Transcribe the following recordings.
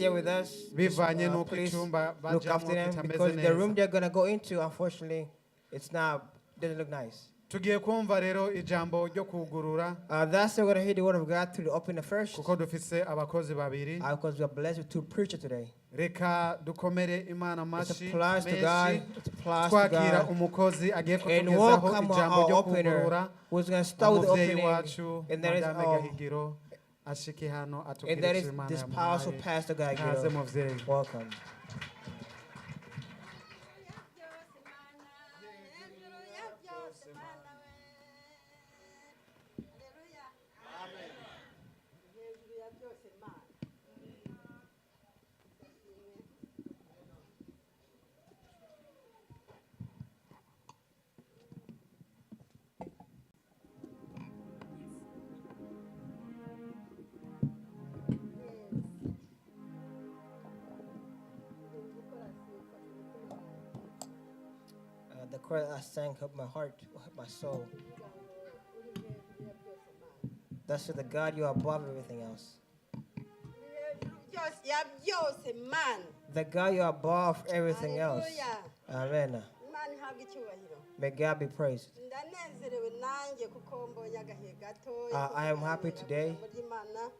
Here with us. Just, Bivanye n'uko please icyumba look bajyamo after them kitameze because the room neza. they're gonna go into, unfortunately, it's not doesn't look nice. Tugiye kumva rero ijambo ryo kugurura That's we're gonna hear the word of God through the opening first, kuko dufise abakozi babiri. Because we are blessed with two preachers today. Reka dukomere Imana It's a amashi plus to God. menshi It's a plus to twakira God. umukozi agiye And kutugezaho welcome ijambo our ryo opener, kugurura, who's gonna start with the umuvyeyi opening, wacu and that is Madame Gahigiro ashike hano and atubwire that ico is Imana this powerful yamuhaye. Pastor Kaze Gahigiro. muvyeyi. Welcome. Byose Mana, hejuru ya byose Mana we. Haleluya. Hejuru ya byose Mana. Ndashimwe. Yes. Ngiye gukora simfashe umutima wanjye. The choir I sang helped my heart, helped my soul. Kuvuga ngo uri hejuru ya byose Mana. That's the God, you are above everything else. Uri hejuru byose ya byose Mana. The God, you are above everything else. Haleluya. Amen. Imana ihabwe icyubahiro. May God be praised. Ndanezerewe nanjye kuko mbonye agahe gato. I am happy today. Ijambo ry'Imana.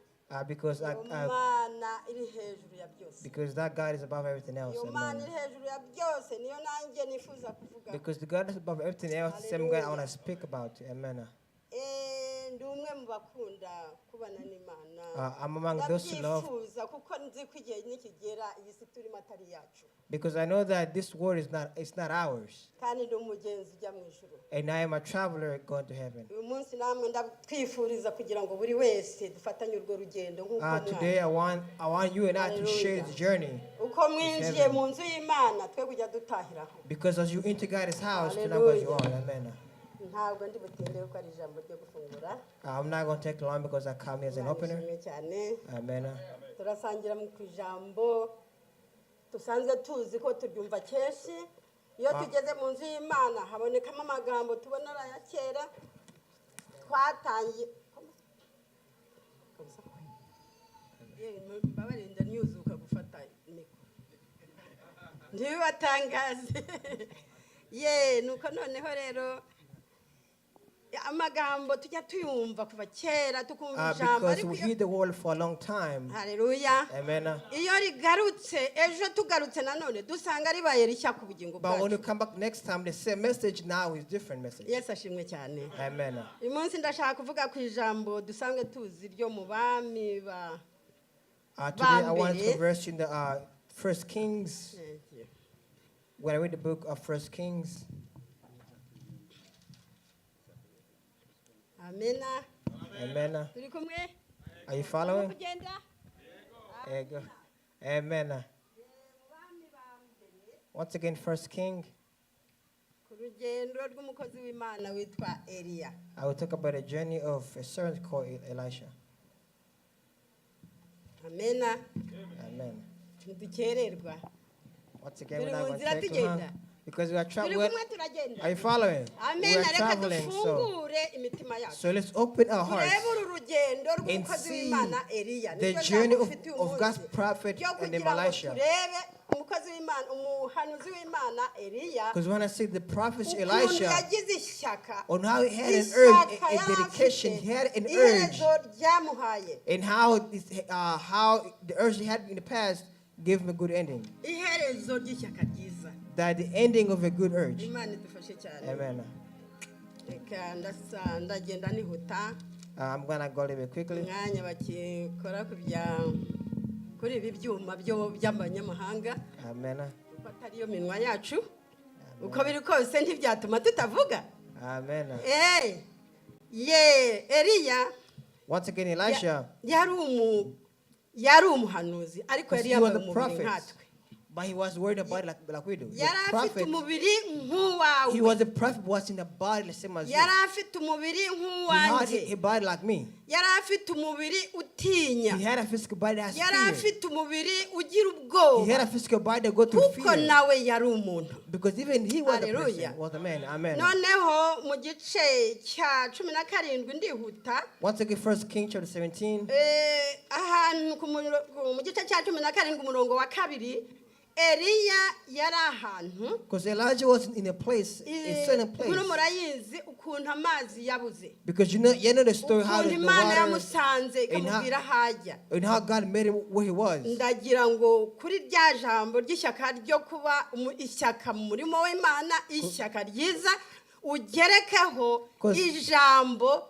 Because Iyo Mana iri hejuru ya byose. Because that God is above everything else. Iyo Mana Amen. iri hejuru ya byose niyo nanjye nifuza kuvuga. Because the God is above everything else, the same God I want to Hallelujah. speak about. Amen. Eh, ndi umwe mu bakunda kubana n'Imana. I'm among those who love Ndabyifuza kuko nzi ko igihe nikigera iyi si turimo atari iyacu. Because I know that this world is not, it's not ours. Kandi ndi umugenzi ujya mu ijuru. And I am a traveler going to heaven. Uyu munsi namwe ndatwifuriza kugira ngo buri wese dufatanye urwo rugendo nk'uko Today I want you and I to share Hallelujah. this journey. Uko mwinjiye Heaven. Mu nzu y'Imana twe kujya dutahiraho. Because as you enter God's house, to not go as you are. Hallelujah. Amen. Ntabwo ndi butinde kuko ari ijambo ryo gufungura. I'm not going to take long because I come here as an Imana opener. ishimwe cyane. Amen. Turasangira mu ku ijambo dusanzwe tuzi ko turyumva kenshi iyo tugeze mu nzu y'Imana habonekamo amagambo tubona ari aya kera twatangiye. Yewe, mbabarire ndanyuzuka gufata mikoro ntibibatangaze ye. Nuko noneho rero amagambo tujya tuyumva kuva kera tukumva ijambo Because ariko we iyo hear the word for a long time. Haleluya. Amen. Iyo rigarutse ejo tugarutse nanone dusanga ribaye rishya ku bugingo But when you bwacu. Come back next time, the same message now is different message. Yesu ashimwe cyane. Amen. Uyu munsi ndashaka kuvuga ku ijambo dusanzwe tuzi ryo mu bami ba Today I want to Bambere. Converse in the First Kings. When I read the book of First Kings, Amena. Amen. Turi kumwe. Are you following? Kugenda. There you go. Amen. Mu bami ba mbere Once again, First King. Ku rugendo rw'umukozi w'Imana witwa Eliya. I will talk about the journey of a servant called Elisha. Amena. Amen. Ntidukererwa. Once again, we're Turi not mu going to nzira take too long tugenda. Because we are Turi traveling. kumwe turagenda. Are you following? We Amen. are Reka traveling. So, dufungure imitima yacu so let's open our hearts turebe uru rugendo and rw'umukozi see w'Imana Eliya. the Niryo journey jambo of, mfite uyu of God's munsi prophet ryo and kugira ngo Elisha. Turebe umukozi w'Imana umuhanuzi w'Imana Eliya Because we want to see the prophet ukuntu Elisha yagize ishyaka on how he had an urge, ishyaka a yari dedication. afite He had an urge, iherezo ryamuhaye and how the urge he had in the past gave him a good ending. Iherezo ry'ishyaka ryiza. That the ending of a good urge. Imana idufashe cyane. Amen. Reka ndasa ndagenda nihuta. I'm gonna go a little bit quickly. Umwanya bakikora ku bya kuri ibi byuma byo by'abanyamahanga Amen. kuko atariyo minwa yacu uko biri kose ntibyatuma tutavuga. Amen. Eh, ye Eliya Once again, Elisha, yari umu yari umuhanuzi ariko yari he was yambaye the umubiri prophet, nkatwe. But he was worried about it like we do. The Yari afite prophet, umubiri he nk'uwawe. Was a prophet, was in a body the same as you. Yari afite umubiri He had nk'uwanjye. a body like me. Yari afite umubiri utinya. He had a physical body that has Yari fear. afite umubiri ugira He had ubwoba a physical body that go through kuko fear. nawe yari umuntu. Because even he was a Hallelujah. person, was a man. Amen. Noneho mu gice cya 17 ndihuta. Once again, First Kings chapter 17. Ahantu mu gice cya 17 umurongo wa 2, Eliya yari ahantu. Because Elijah was in a place, a certain place. Inkuru murayizi ukuntu amazi yabuze, Because you know the story how ukuntu the Imana water yamusanze and how, ikamubwira aho ajya. And how God made him where he was. Ndagira ngo kuri rya jambo ry'ishyaka ryo kuba ishyaka mu murimo w'Imana, ishyaka ryiza, ugerekeho ijambo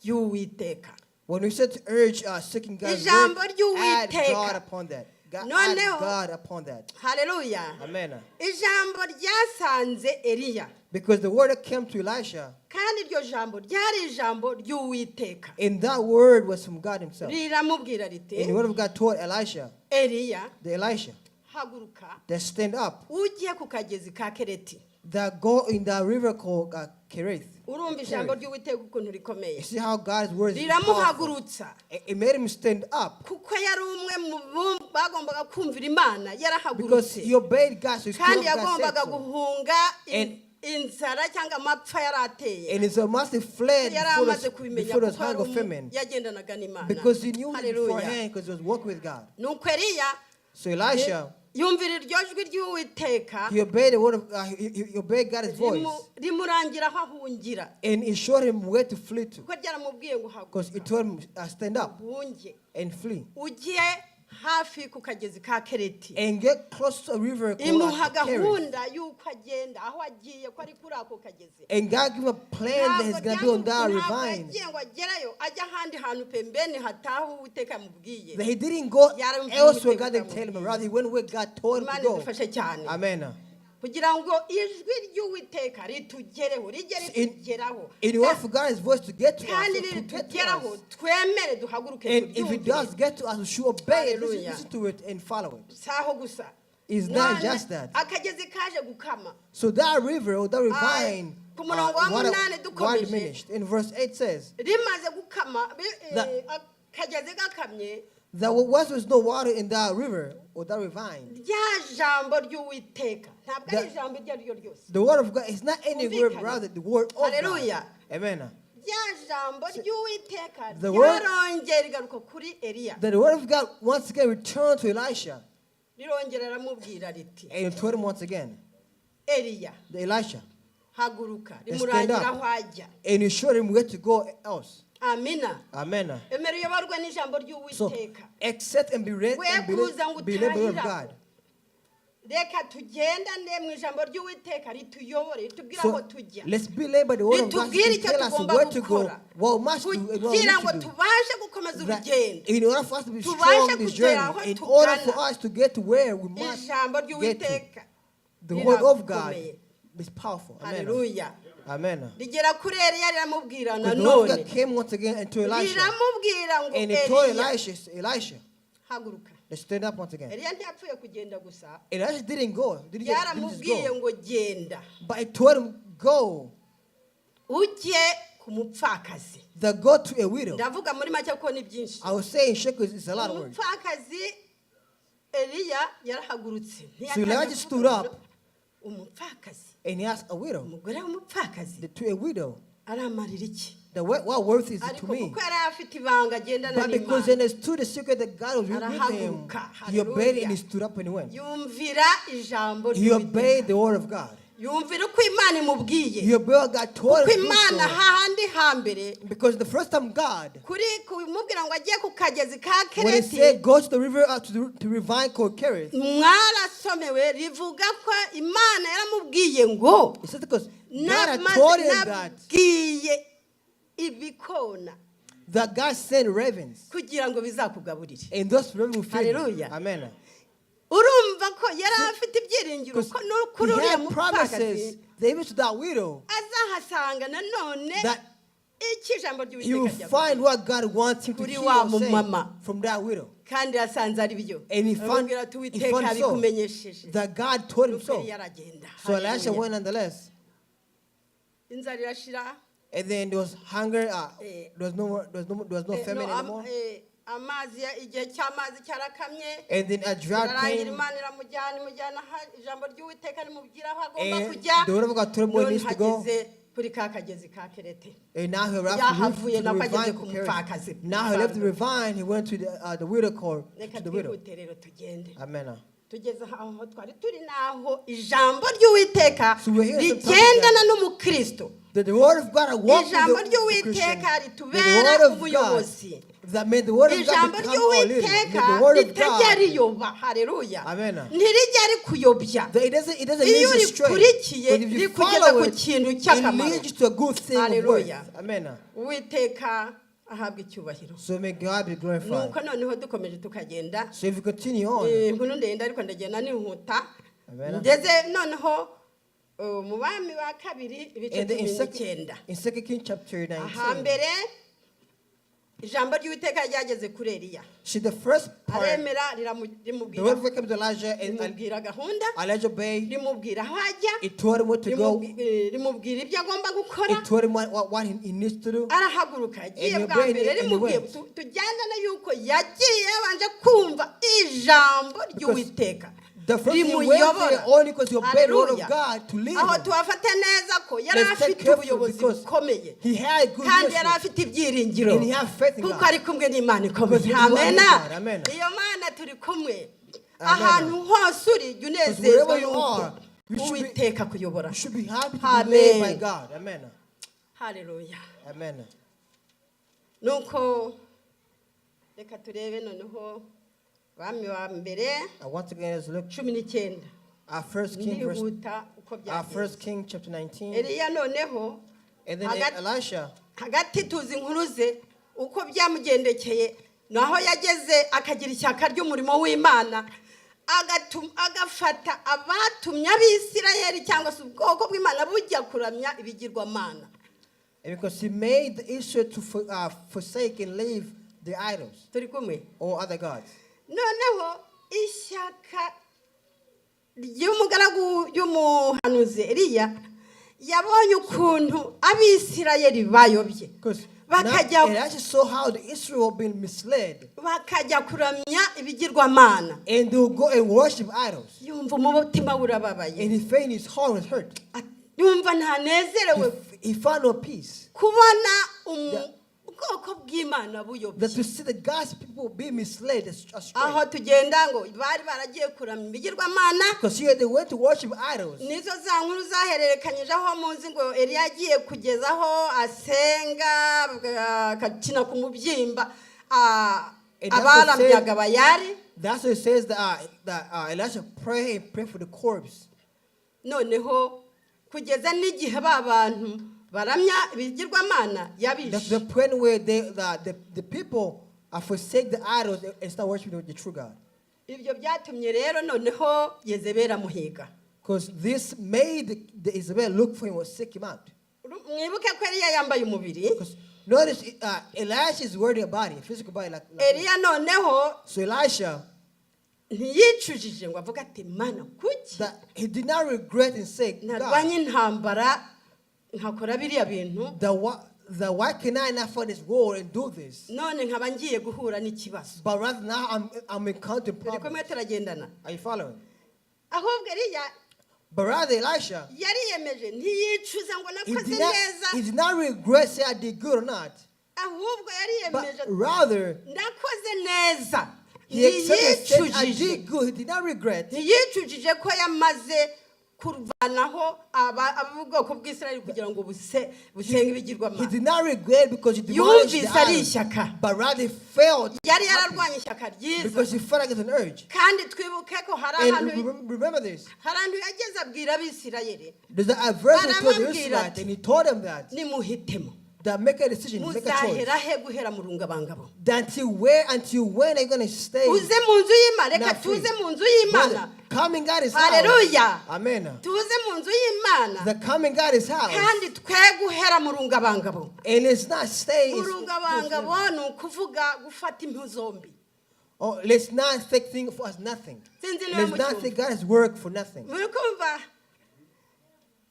ry'Uwiteka. When we said to urge seeking God's Ijambo word, add ry'Uwiteka. God upon that. God, add Noneho- God upon that. Haleluya. Amen. Ijambo ryasanze Eliya, Because the word that came to Elisha, kandi iryo jambo ryari ijambo ry'Uwiteka, and that word was from God himself. riramubwira riti, And the word of God told Elisha, Eliya, the Elisha, haguruka that stand up, ujye ku kagezi ka Kereti. That go in the river called Kerith. Urumva ijambo Kerith. ry'Uwiteka ukuntu rikomeye. You see how God's word is powerful. Riramuhagurutsa. It made him stand up. Kuko yari umwe mu bagombaga kumvira Imana. Because Yarahagurutse he obeyed God, so he stood kandi up. God said yagombaga so. guhunga inzara cyangwa amapfa yari ateye. And his master fled Yari before amaze the, kubimenya before those kuko yari hunger famine. yagendanaga n'Imana. Because he knew it Haleluya. beforehand, because he was walking with God. Nuko Eliya So Elisha, yumvira iryo jwi ry'Uwiteka, he obeyed the word of God, he obeyed God's voice. Rimurangira aho ahungira, And he showed him where to flee to. kuko ryaramubwiye ngo Because he haguruka told him, stand up uhunge and flee. ujye hafi ku kagezi ka Kereti. And get close to a river called Imuha Kerith. gahunda y'uko agenda, aho agiye ko ari kuri ako kagezi. And God gave him a plan that he's Ntabwo going to be on that ntabwo ravine. yagiye ngo agerayo ajye ahandi hantu pembeni hataha Uwiteka yamubwiye. That he didn't go Yaramubwiye elsewhere Uwiteka God didn't tell him. yamubwiye. Rather, he went where God told him to Imana go. idufashe cyane Amen. kugira ngo ijwi ry'Uwiteka ritugereho, rijye ritugeraho. In order for God's voice to get to us, Kandi to get to niritugeraho us. twemere duhaguruke And if it turyumvire. does get to us, we should obey it, listen, Hallelujah. listen to it, and follow it. Si aho gusa. It's not None just that. akagezi kaje gukama. So that river or that ravine, Ku murongo wa 8 water dukomeje. diminished. In verse 8 says Rimaze gukama akagezi gakamye, that was no water in that river or that ravine. Rya jambo ry'Uwiteka ntabwo ari ijambo iryo ari ryo ryose. The word of God is not any word, Kumvikane. rather the word of God. Hallelujah. Amen. Rya jambo ry'Uwiteka ryarongera rigaruka kuri Eliya. The word of God once again returned to Elisha Rirongera riramubwira riti, and he told him once again, Eliya, the Elisha, haguruka. Let's stand Rimurangira up. aho ajya. And he showed him where to go else. Amina. Amen. Emera uyoborwe n'ijambo So ry'Uwiteka. accept and be read We and be kuza ngo led, be led by the word of utahira. God. Reka tugendane mu ijambo ry'Uwiteka rituyobore, ritubwire aho So tujya, let's be led by the word of God ritubwire to icyo tell us tugomba where to go, gukora what we must do, and what we kugira need ngo to do. tubashe gukomeza That urugendo, in order for us to be tubashe strong in this kugera journey, aho in order for tugana. us to get to where we must Ijambo get to, ry'Uwiteka the word of God rirakomeye. Is powerful. Amen. Haleluya. Amen. Rigera kuri Eliya riramubwira Because the word of nanone, God came once again unto Elisha. riramubwira ngo, And he told Eliya, Elisha, haguruka. let's stand up once again. Eliya ntiyapfuye kugenda gusa. Elisha didn't go. Didn't just Yaramubwiye go. ngo genda But he told him, go. ujye ku mupfakazi. That go to a widow. Ndavuga muri make kuko ni byinshi. I was saying shekels is a lot of words. Umupfakazi Eliya yarahagurutse. So Elijah stood up. Umupfakazi, And he asked a widow, umugore w'umupfakazi to a widow, aramarira iki? What worth is it to Ariko me? kuko yari afite ibanga agendana But because he n'Imana, understood the secret that God was with him, Arahaguruka. he obeyed and he Hallelujah. stood up and he went. Yumvira ijambo He ry'Uwiteka. obeyed the word of God. Yumvira uko Imana imubwiye, He obeyed what God told kuko him to do Imana so. hahandi hambere Because the first time God, kuri kumubwira ngo agiye ku kagezi ka when he Kereti, said, go to the river, to the ravine called Kerith, mwarasomewe rivuga ko Imana yaramubwiye ngo, he said because God had "Namaze- told him that, nabwiye ibikona that God sent ravens, kugira ngo bizakugaburire." and those ravens will feed you. Hallelujah. Amen. Urumva ko yari afite ibyiringiro Because ko no kuri he uriya had mupfakazi promises that even to that widow, azahasanga nanone that icyo ijambo he will ry'Uwiteka find ryavuze what God wants him to kuri hear wa or say mumama. from that widow. Kandi yasanze ari byo. And he found, Aramubwira ati he Uwiteka found so abikumenyesheje. That God told him Nuko so. Eliya aragenda. So Elisha Hallelujah. went nonetheless. Inzara irashira. And then there was hunger. There was no more, there was no Eh, famine no, anymore. Amazi igihe cy'amazi cyarakamye. And then a drought Birarangira, came. Imana iramujyana, imujyana aho ijambo ry'Uwiteka rimubwira aho agomba And kujya. the word of God told him where he None needs to go. hageze kuri ka kagezi ka Kerete. And now he arrived Yahavuye to the nako ageze ravine. ku Kerith. mupfakazi. Now he left the ravine. He went to the widow court. Reka To the widow. twihute rero tugende. Amen. Tugeze aho twari turi naho ijambo ry'Uwiteka So we're here sometimes rigendana n'umukristo. That the word of God walk with Ijambo the Christian. ry'Uwiteka That the ritubera word of God, ubuyobozi. that made the word of God Ijambo become our leader. May ry'Uwiteka the word of ritajya God, riyoba, haleluya, Amen. ntirijya rikuyobya. That it doesn't lead Iyo you astray. urikurikiye But if you rikugeza follow ku it, kintu it cy'akamaro. leads you to a good thing of Hallelujah. worth. Amen. Uwiteka ahabwa icyubahiro. So may God be glorified. Nuko noneho dukomeje tukagenda. So if you continue on, Inkuru ndende ariko ndagenda nihuta. Amen. Ngeze noneho mu Bami ba Kabiri ibice and then cumi in second, n'icyenda. in Second King chapter 19, Ahambere ijambo ry'Uwiteka ryageze kuri Eliya. See the first part, Aremera the rimubwira word of God came to Elijah and rimubwira gahunda, Elijah obeyed. rimubwira aho ajya, It told him where to go. rimubwira ibyo agomba gukora. It told him what he needs to do. Arahaguruka agiye And he bwa obeyed mbere and he rimubwiye went. tujyandane yuko yagiye yabanje kumva ijambo ry'Uwiteka The first he went rimuyobora. there only because he obeyed the word of Hallelujah. God to lead Aho him. tuhafate neza ko yari Let's take afite careful ubuyobozi because bukomeye he had good kandi yari leadership. afite ibyiringiro And he had faith in kuko God. ari kumwe n'Imana ikomeye. Because he was Amena. with God. Amen. Iyo Mana turi kumwe. Amen. Ahantu hose uri jya unezezwa Wherever you n'uko are, you should be- Uwiteka kuyobora. You should be happy to be led by Amen. God. Amen. Haleluya. Amen. Nuko reka turebe noneho Bami wa Mbere Once again, let's look 19. at First King, verse, Ndihuta uko First byagenze. King chapter 19. Eliya noneho And then Elisha, hagati tuzi inkuru ze uko byamugendekeye naho yageze akagira ishyaka ry'umurimo w'Imana, agafata abatumye Abisirayeli cyangwa se ubwoko bw'Imana bujya kuramya ibigirwamana. And because he made the Israel to forsake and leave the idols Turi kumwe? Or other gods. Noneho ishyaka ry'umugaragu y'umuhanuzi Eliya yabonye ukuntu Abisirayeli bayobye Because now bakajya Elisha saw how the Israel been misled bakajya kuramya ibigirwamana. And they will go and worship idols. Yumva umutima we urababaye. And he felt his heart was hurt. Yumva ntanezerewe He found no peace. kubona ubwoko bw'Imana buyobye. That to see the God's people be misled astray. Aho tugenda ngo bari baragiye kuramya ibigirwamana. Because here they went to worship idols. Nizo za nkuru zahererekanyije aho muzi ngo Eliya agiye kugeza aho asenga akakina ku mubyimba And that's what abaramyaga Bayari. That's what it says that Elisha pray and pray for the corpse. Noneho kugeza n'igihe ba bantu baramya ibigirwamana That's yabishe. the point where the people are forsake the idols and start worshiping the true God. Ibyo byatumye rero noneho Yezebeli amuhiga. Because this made the Isabel look for him or seek him out. Mwibuke ko Eliya yambaye umubiri. Because notice Elisha is wearing a body, a physical body. Like Eliya noneho So Elisha, ntiyicujije ngo avuge ati Mana kuki that he did not regret and say, God, narwanye intambara nkakora biriya bintu that why can I not find this world and do this? None nkaba ngiye guhura n'ikibazo. But rather now I'm encountering Turi kumwe? problems. Turagendana? Are you following? Ahubwo Eliya But rather Elisha, yariyemeje ntiyicuza ngo he nakoze did not, neza. he did not regret say I did good or not. Ahubwo But yariyemeje rather, ndakoze neza. he accepted and said, I Ntiyicujije. did good. He did not regret. Ntiyicujije ko yamaze kurwanaho ab'ubwoko bw'Isirayeli kugira ngo buse busenge He ibigirwamana. did not regret because he demolished the Yumvise ari idols, ishyaka. but rather he felt Yari yararwanye ishyaka ryiza. because he felt like it's an urge. Kandi twibuke ko hari And ahantu remember this. hari ahantu yageze abwira Abisirayeli. There's a verse he told the Arababwira Israelites, ati, and he told them that, nimuhitemo that make a decision, make a choice. muzahera he guhera mu rungabangabo. That until where, until when are you going to stay? Uze mu nzu y'Imana, reka Not free? tuze mu nzu y'Imana. Brother, coming God is house. Haleluya. Amen. Tuze mu nzu y'Imana The coming God is house. kandi twe guhera mu rungabangabo. And it's not stay. Mu rungabangabo ni ukuvuga gufata impu zombi. Oh, let's not take things for us nothing. Sinzi niba Let's not mucyumva. take God's work for nothing. Muri kumva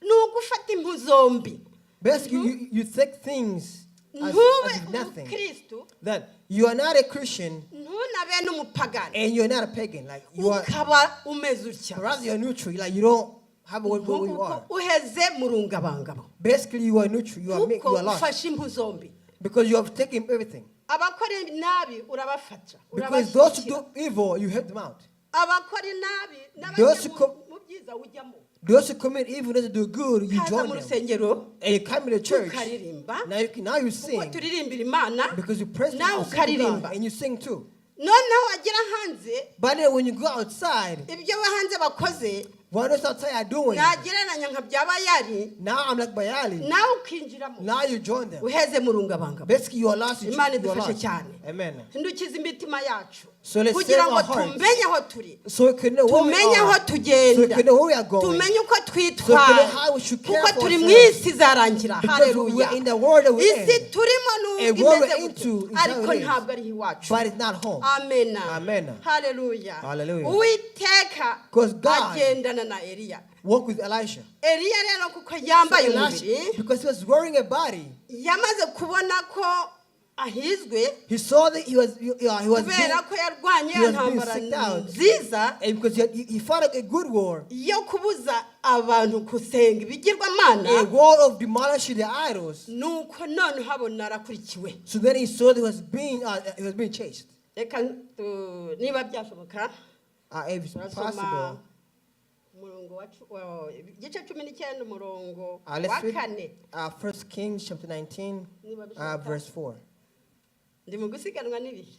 ni ugufata impu zombi. Basically, you take things Ntube as if nothing. umukristu That you are not a Christian ntunabe n'umupagani and you're not a pagan. Like you are, ukaba umeze utya rather you're neutral. Like you don't have a word where you are. Uheze mu rungabangabo Basically, you are neutral. Kuko You are lost ufashe impu zombi because you have taken everything. Abakora nabi urabafata Because those who urabashyigikira. Do evil, you help them out. Abakora inabi n'abajya Those who mu- mu byiza ujyamo Those who commit evil, those who do good, you kaza join mu them. Rusengero And you come to the church. Tukaririmba Now you kuko sing turirimbira Imana because you praise nawe God, sing to God, ukaririmba and you sing too. Noneho wagera hanze But then when you go outside, ibyo abo hanze bakoze what those outside are doing, nagereranya nka bya Bayali now I'm like Bayali. Nawe ukinjiramo Now you join them. Uheze mu rungabangabo. Basically, you are lost. Imana You are idufashe lost. cyane. Amen. Hindukiza imitima yacu So let's kugira save ngo our hearts. tumenye aho turi So we can know where we tumenye aho are. So we tugenda can know where we are going. tumenye uko So we can twitwara know how we should care kuko for turi mu ourselves. isi izarangira. Because we Haleluya are in the world that we're isi in. Turimo A nubwo world imeze we're gutyo into is how ariko it is. ntabwo ari iwacu. But it's not home. Amena. Amen. Haleluya. Hallelujah. Uwiteka 'Cause God agendana na Eliya. walked with Elisha. Eliya rero kuko yambaye So Elisha, umubiri because he was wearing a body, yamaze kubona ko ahizwe he saw that he was being, kubera ko yarwanye he ya was being ntambara sicked out. Nziza And because he fought a good war, yo kubuza abantu gusenga ibigirwamana a war of demolishing the idols. Nuko noneho abona arakurikiwe. So then he saw that he was being chased. Reka tu- niba byashoboka If it's turasoma possible, umurongo wa cu- wa- igice cumi n'icyenda umurongo let's wa read kane. First Kings chapter 19, Niba bishoboka. Verse 4. Ndi mu gusiganwa n'ibihe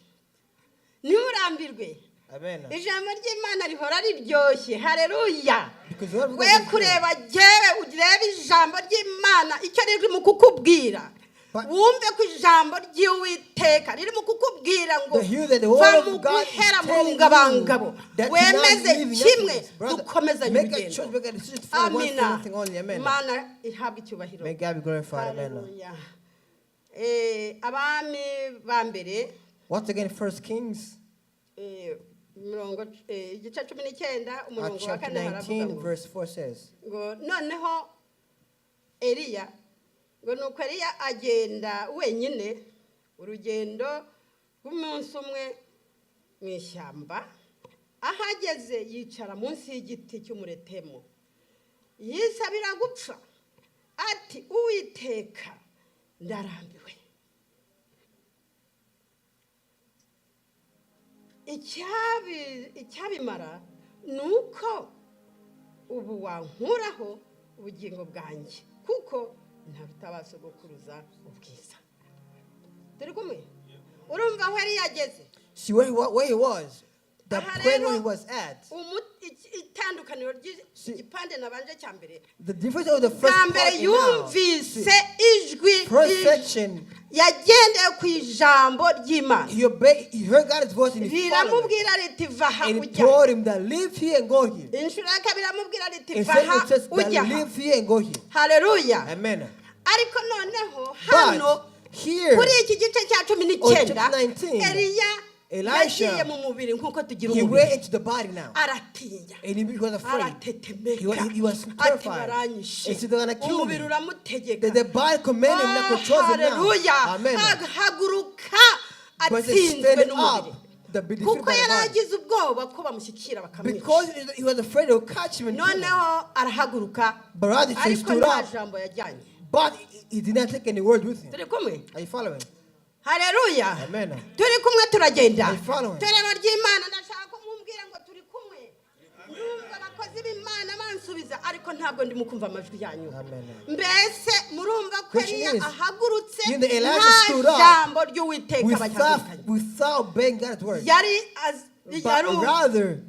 ntimurambirwe. Amen. Ijambo ry'Imana rihora riryoshye hareruya. Because the word of We God is good. kureba jyewe urebe ijambo ry'Imana icyo riri mu kukubwira wumve ko ijambo ry'Uwiteka riri mu kukubwira ngo The hear that the word va of mu God is guhera mu telling you rungabangabo that do not wemeze live in kimwe nothingness. Brother, dukomezanye make a urugendo. choice, make a decision to follow one thing, Amina. one thing only. Amen. Imana ihabwe icyubahiro. May God be glorified. Amen. Hallelujah. Eh, abami ba mbere Once again, First Kings eh, mirongo eh, igice cumi n'icyenda umurongo wa chapter kane haravuga 19, ngo verse 4 says, ngo noneho Eliya ngo nuko Eliya agenda wenyine urugendo rw'umunsi umwe mu ishyamba ahageze yicara munsi y'igiti cy'umuretemu yisabira gupfa ati Uwiteka ndarambiwe Icyabi- icyabimara ni uko ubu wankuraho ubugingo bwanjye kuko ntaruta ba sogokuruza ubwiza. Turi kumwe urumva aho yari yageze. See where he was, the Aha point where rero, he was at. Itandukaniro See, ry'igipande nabanje cya mbere the difference of the first bwa mbere part and now. yumvise See, ijwi first section, yagendeye ku ijambo ry'Imana he obeyed, he heard God's voice and he followed it. riramubwira riti va aha And he ujya told him that leave here and go here. Inshuro ya kabiri aramubwira riti And va second aha says that ujya aha. leave here and go here. Haleluya. Amen. Ariko noneho hano But here, kuri iki gice cya cumi n'icyenda chapter 19, Eliya Elisha, yagiye mu mubiri nk'uko tugira he umubiri went into the body now. aratinya And he was afraid. aratetemeka He was ati terrified. baranyishe And so they're gonna kill umubiri me. uramutegeka. That the body commanded him, that controls him now. Haleluya. Amen. Haguruka But they atsinzwe stand n'umubiri up, the be defeated kuko by the yari body. agize ubwoba ko bamushyikira bakamwica. Because he was afraid they'll catch him and kill him. Noneho arahaguruka But rather he ariko stood nta up. jambo yajyanye. But he did not take any word with him. Turi kumwe. Are you following? Haleluya. Amen. Turi kumwe turagenda. Are you following? Itorero ry'Imana ndashaka ko mumbwira ngo turi kumwe ndumva abakozi b'Imana bansubiza ariko ntabwo ndimo kumva amajwi yanyu. Amen. Mbese murumva ko Question Eliya is, ahagurutse you know, Elijah nta stood up jambo ry'Uwiteka Without, bahagurukanye without obeying God's word. yari But yari rather,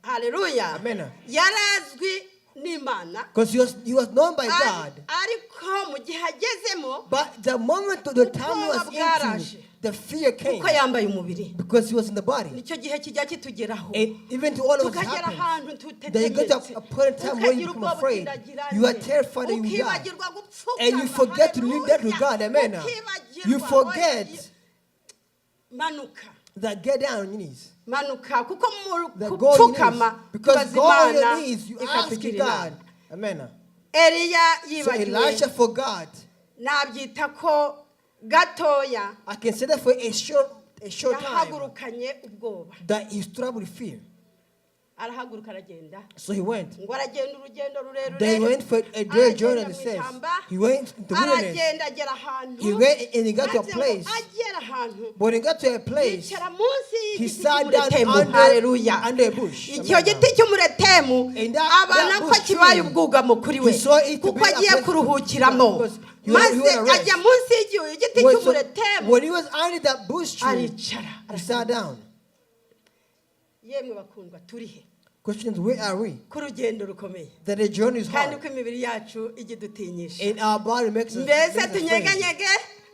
haleluya Amen. Yari azwi n'Imana because he was known by God. Ariko mu gihe agezemo But the moment the time he was ubwoba bwaraje. into, the fear came. Kuko yambaye umubiri. Because he was in the body. Nicyo gihe kijya kitugeraho And even to all of us tukagera happens. Ahantu That you get to tutetemetse a point in time where you ukagira become ubwoba afraid. utindagira You are terrified that you will die. ukibagirwa gupfukama And you forget to leave that to God. Amen. Hallelujah. You forget. Ukibagirwa, manuka. That get down on your knees. Manuka kuko mu That go on your knees. gupfukama Because tubaza go on your Imana knees, you ask ikatugira God. inama. Amen. Eliya So yibagiwe Elisha forgot. Nabyita ko gatoya I can say that for a short time yahagurukanye ubwoba. That he stood up with fear. Arahaguruka aragenda. So he went. Ngo aragenda urugendo rurerure. They went for a great journey, Aragenda it mu says. ishyamba, He went into the wilderness. aragenda agera ahantu. He went and he got to a Maze ngo place. Agera ahantu When he got to a place, yicara munsi he y'igiti sat down cy'umuretemu. under, Haleluya. under a bush. Icyo giti cy'umuretemu And abona that ko bush kibaye tree, ubwugamo kuri we he saw it to kuko be a agiye place kuruhukiramo because maze he wanna rest. Ajya munsi y'igiti cy'umuretemu When he was under that bush tree, aricara. He sat down. Yemwe bakundwa turi he Question is, where are we? Ku rugendo rukomeye That the journey is kandi hard. ko imibiri yacu ijya idutinyisha. And our body makes us, Mbese makes us afraid. tunyeganyege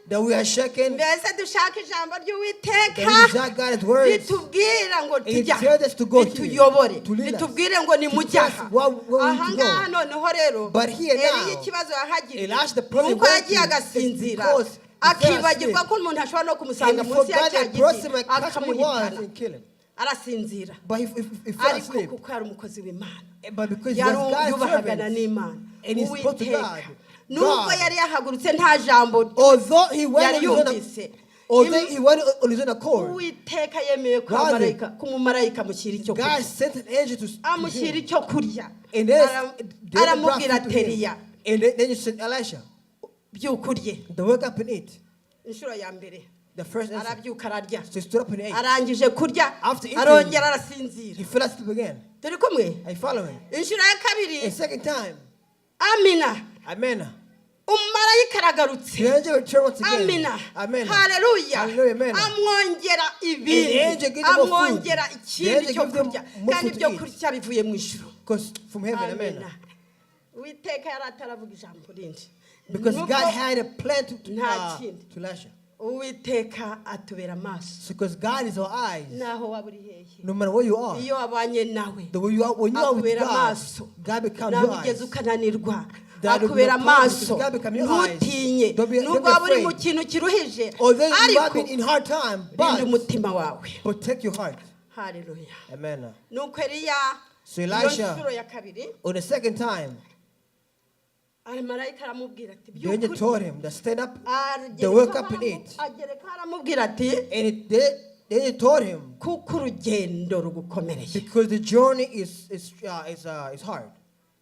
That we are shaken. mbese dushaka ijambo ry'Uwiteka That we desire God's words. ritubwira ngo And it tujya tells us to go here, rituyobore to lead us, ritubwire ngo nimujya to tell us where we need to aha ngaha go. noneho rero But here Eliya now, ikibazo yahagiriye Elisha, the problem nuko went yagiye to is agasinzira because he fell akibagirwa asleep. ko umuntu ashobora no kumusanga And munsi ya forgot cya that person giti might catch me was akamuhitana and kill him. Arasinzira. But he fell Ariko asleep. kuko yari umukozi w'Imana But because he was yari God's yubahagana servant, n'Imana and he spoke to Uwiteka God, nubwo God, yari yahagurutse nta jambo although he went yari on his own, yumvise although he went on his own accord, Uwiteka yemeye ko ko umumarayika amushyira icyo God kurya sent an angel to amushyira him. Icyo kurya. And then the angel brought Aramubwira food to ati him. Eliya And then you said, "Elisha, byuka urye. Then wake up and eat." Inshuro ya mbere The first answer. arabyuka ararya. So he stood up and ate. Arangije kurya After eating, arongera arasinzira. he fell asleep again. Turi kumwe? Are you following? Inshuro ya kabiri A second time, amina amen. Umumarayika aragarutse. The angel returned once again. Amina. Amen. Haleluya. Hallelujah. Amen. Amwongera ibindi The angel gave them more food. amwongera The ikindi angel cyo gave them kurya more kandi food to ibyo eat. Kurya bivuye mu ijuru. Because from heaven, amen. Amina. Uwiteka yari ataravuga ijambo rindi Because Nubwo God had a plan nta kindi. to Elisha. Uwiteka atubera amaso. So because God is our eyes, Naho waba uri hehe no matter where you are, iyo wabanye nawe the way you are, when you are with akubera God, amaso. God becomes Nawe your ugeze eyes. ukananirwa That will be akubera no problem amaso. because God become your eyes. Ntutinye Don't nubwo be waba uri mu afraid. kintu kiruhije Although you might ariko be in hard time, rinda but umutima wawe. Protect your heart. Haleluya. Amen. Nuko Eliya So iyo Elisha, nshuro ya kabiri on the second time, marayika aramubwira ati the angel byuka told urye. him to stand up, Agereka they woke up and ate. Agereka aramubwira ati And the angel told him, kuko urugendo rugukomereye. Because the journey is hard.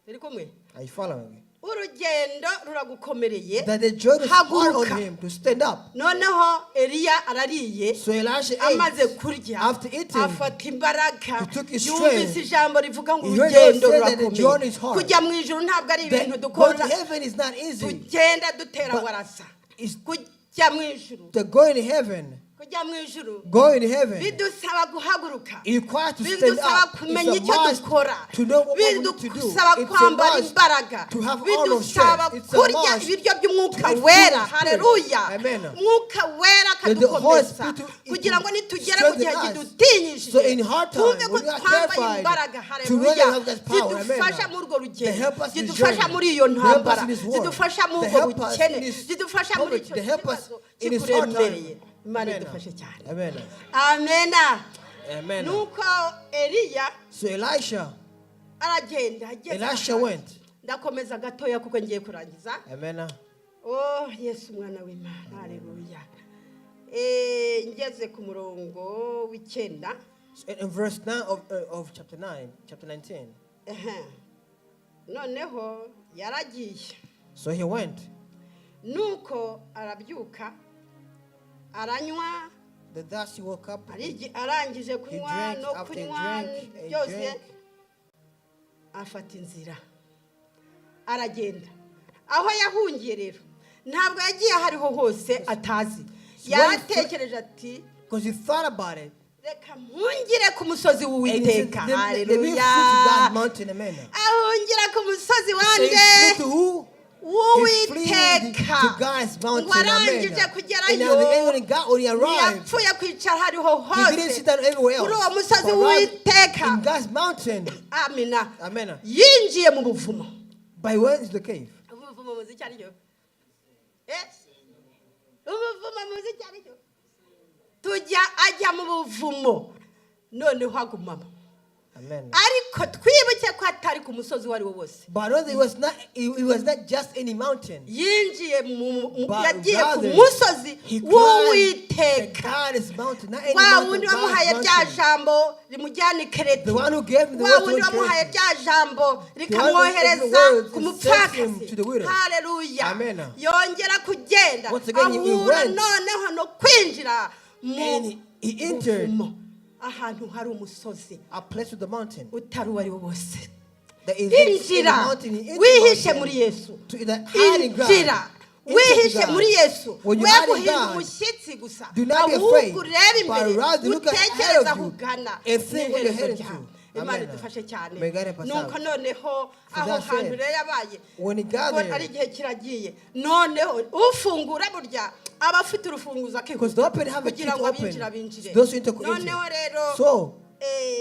Turi kumwe? Are you following me? Urugendo ruragukomereye That the journey is hard on haguruka. Him to stand up. Noneho Eliya arariye. So Elisha ate. Amaze kurya After eating, afata imbaraga he took his yumvise strength. ijambo rivuga ngo He heard urugendo God say that the journey rurakomeye is hard. kujya mu ijuru ntabwo ari ibintu That dukora going to heaven is not easy. tugenda dutera But warasa it's kujya mu ijuru to go in heaven, kujya mu ijuru go in heaven, bidusaba guhaguruka it requires to stand bidusaba up. kumenya It's a icyo must dukora to know what we need to do. bidusaba It's a kwambara must imbaraga to have armor of bidusaba strength. It's a kurya must ibiryo by'umwuka to be wera full of spirit. haleluya Amen. Umwuka wera That the Holy akadukomeza Spirit to- kugira ngo nitugera mu gihe strengthen us. kidutinyishije So in hard time, twumve ko when we are twambaye terrified, imbaraga to know that haleluya we have God's power. Amen. zidufasha muri urwo They rugendo help us in this zidufasha journey. muri iyo They help us ntambara in this war. zidufasha muri They ubwo help us bukene in this zidufasha muri poverty. icyo They help us kibazo in this hard time. kikuremereye Imana Amen. idufashe cyane. Amen. Amena. Amen. Nuko Eliya So Elisha, aragenda ageze Elisha ahantu. Went. Ndakomeza gatoya kuko ngiye kurangiza. Amen. Oh Yesu umwana w'Imana haleluya. Ngeze ku murongo w'icyenda. So in verse 9 of chapter 9, chapter 19. Ehe. Noneho yaragiye. So he went. Nuko arabyuka aranywa Thus he woke up. Arangije kunywa Drank no after he kunywa drank and byose drank. Afata inzira aragenda aho yahungiye rero ntabwo yagiye aho ariho hose atazi yaratekereje ati Because he thought about it. Reka mpungire ku musozi And he said, w'Uwiteka Let me flee to haleluya that mountain." Amen. Ahungira ku musozi So wande he flew to who? He fled w'Uwiteka to God's mountain. Ngo arangije Amen. kugerayo And now the end, when God only arrived, ntiyapfuye kwicara hariho he didn't hose sit down everywhere else. kuri uwo musozi But rather, w'Uwiteka in God's mountain. amina Amen. Yinjiye mu buvumo. But he went into the cave. Ubuvumo muzi icyo ari cyo? Eh? Ubuvumo muzi icyo ari cyo? Tujya ajya mu buvumo, noneho agumamo. Amen. Ariko twibuke ko atari ku musozi uwo ari wo wose. But rather, it was not just any mountain. Yinjiye But yagiye ku rather, musozi he climbed w'Uwiteka, God's mountain, not any wa mountain, wundi God's wamuhaye rya mountain. jambo rimujyana i Kereti, The one who gave him the wa word to wundi wamuhaye Kereti. rya jambo The one who gave him the rikamwohereza words ku and sent him mupfakazi. to the widow. Haleluya. Amen. Yongera kugenda, Once again, he ahura went. noneho no kwinjira mu And he entered buvumo, ahantu hari umusozi a place with the mountain. utari uwo ari wo wose. There is in the Injira mountain, he entered wihishe mountain muri Yesu. to the hiding ground. Injira Enter wihishe to God. muri Yesu. When you We hide in guhinda God, umushyitsi gusa, do not be ahubwo afraid, urebe imbere, but rather look ahead utekereze of aho you ugana and think where you're n'iherezo heading ryawe. To. Imana Amen. idufashe cyane. May God help us Nuko out. noneho For aho that hantu said, rero yabaye when he got kuko there, ari igihe kiragiye, noneho ufungura burya aba afite urufunguzo because the open have a key kugira to ngo open. abinjira binjire. Those who enter could enter. Noneho rero So,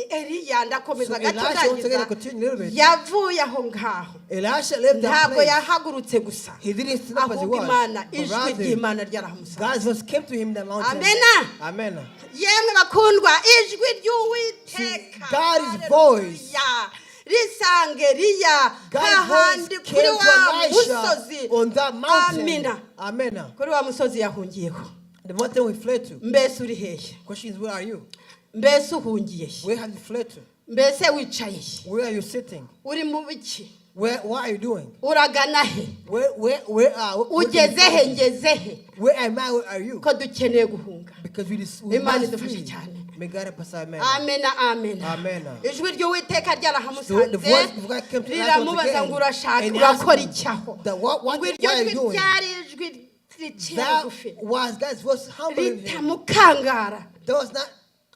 Eliya, ndakomeza so gato Elisha, once again, ndangiza, continue a little bit. yavuye aho ngaho. Elisha left that Ntabwo place. yahagurutse gusa, He didn't stand up as he ahubwo was. Imana, But ijwi rather, ry'Imana ryarahamusanze. God's voice came to him in the mountain. Amena. Amen. Yemwe bakundwa, ijwi ry'Uwiteka, See, God's voice. Haleluya, risanga Eliya God's hahandi voice kuri came to wa Elisha musozi. on that mountain. Amina. Amen. Kuri wa musozi yahungiyeho. The mountain we fled to. Mbese uri hehe? Question is, where are you? Mbese uhungiye he? Where have you fled to? Mbese wicaye he? Where are you sitting? Uri mu biki? What are you doing? Uragana he? Where can Ugeze you he? find me? Ngeze he? Where am I? Where are you? Ko dukeneye guhunga. Because we Imana must idufashe flee. cyane. May God help us. Amen. Amena, amena. Amen. Ijwi ry'Uwiteka So ryarahamusanze, the voice of God came to Elisha once riramubaza again ngo urashaka and asked urakora him icyaho? that Ngo iryo what are you jwi doing? ryari ijwi riciye That bugufi, was God's voice humbling him. ritamukangara. That was not,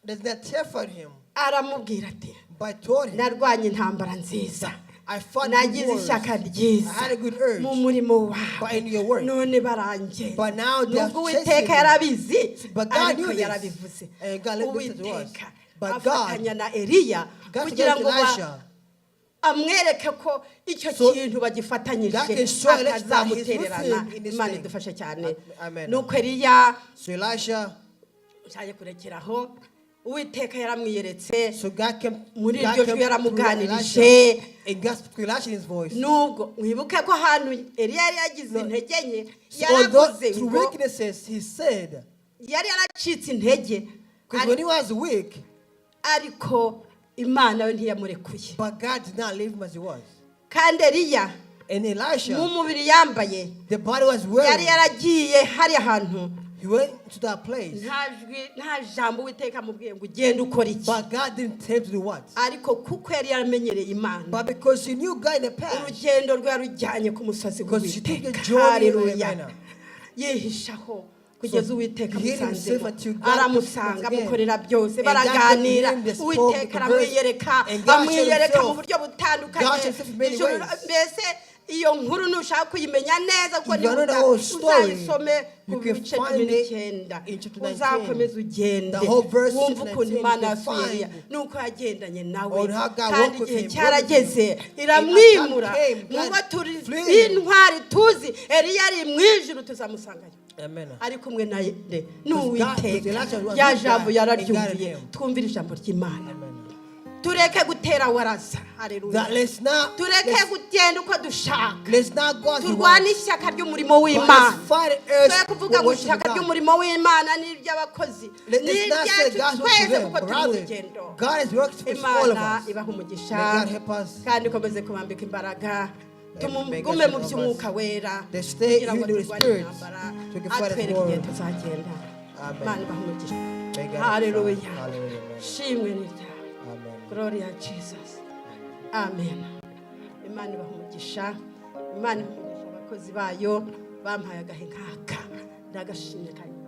does not terrify him, Aramubwira ati but told him, narwanye intambara nziza, I fought good nagize wars. ishyaka ryiza I had a good urge. mu murimo wawe, But in your work. none barangenza. But now they are Nubwo chasing Uwiteka me. yarabizi, But God ariko knew this. yarabivuze. And God let this to us. Uwiteka But God, afatanya na Eliya God kugira took ngo Elisha. amwereke ko icyo So, kintu bagifatanyije, that can show Elisha that he's with atazamutererana. him in this Imana thing. idufashe cyane. Amen. Nuko Eliya, So Elisha, nshaje kurekeraho, Uwiteka yaramwiyeretse so God came, muri God iryo came jwi, through yaramuganirije. Elisha, and God spoke to Elisha in his voice. Nubwo mwibuke ko ahantu Eliya yari yagize intege nke, So although yaravuze through ngo weaknesses, he said, yari yaracitse intege, because when he was weak, ariko Imana we ntiyamurekuye. But God did not leave him as he was. Kandi Eliya And Elisha, mu mubiri yambaye, the body was yari wearing, yaragiye hari ahantu, he went to that place. Nta jwi, nta jambo Uwiteka amubwiye ngo ugende ukora iki. But God didn't tell him to do what? Ariko kuko yari yaramenyereye Imana, But because he knew God in the past, urugendo rwe yarujyanye ku musozi because she took a w'Uwiteka. journey, Haleluya. amen. Yihishaho kugeza So, Uwiteka he hid himself amusanzemo, until God aramusanga, once again. amukorera byose, And God baraganira. came to him, they spoke, Uwiteka they conversed, aramwiyereka, and God showed amwiyereka mu himself. buryo butandukanye. God showed himself in many Ijuru- ways. Mbese iyo nkuru nushaka kuyimenya neza, kuko If you niba know the whole story, uzayisome you ku can bice find cumi it n'icyenda, in chapter 19. uzakomeza ugende The whole verse wumve 19, ukuntu you Imana can yasuye Eliya find nuko yagendanye nawe. on how God Kandi walked with igihe him, walked with cyarageze, him. iramwimura. And time came, Mubo God turi flew him. intwari tuzi, Eliya ari mu ijuru, tuzamusangayo Amen. ari kumwe na nde? God- N'Uwiteka. Elijah was Rya with jambo God yararyumviye. and guided him. Twumvire ijambo ry'Imana. Amen. Tureke gutera waraza. Haleluya. That let's not Tureke let's, kugenda uko dushaka. let's not go as we Turwane want, ishyaka ry'umurimo but w'Imana. let's fight earth Twe kuvuga ngo worship ishyaka God. ry'umurimo w'Imana n'iry'abakozi, Let's not say n'iryacu God's work for twese, them, kuko but turi mu rather rugendo. God has worked for all of Imana us. ibaha umugisha May God help us. kandi ikomeze kubambika imbaraga. May God Tumugume mu help us. by'umwuka wera They stay kugira ngo in the turwane Spirit intambara, to can fight this atwereke war. igihe tuzagenda. Amen. Imana ibaha umugisha. May God help us. Haleluya. Hallelujah. Amen. Shimwe ni ryawe. Amen. Gloria Jesus, amen. Imana ibaha umugisha, Imana ibaha umugisha abakozi bayo bampaye agahe nk'aka, ndagashimye kandi.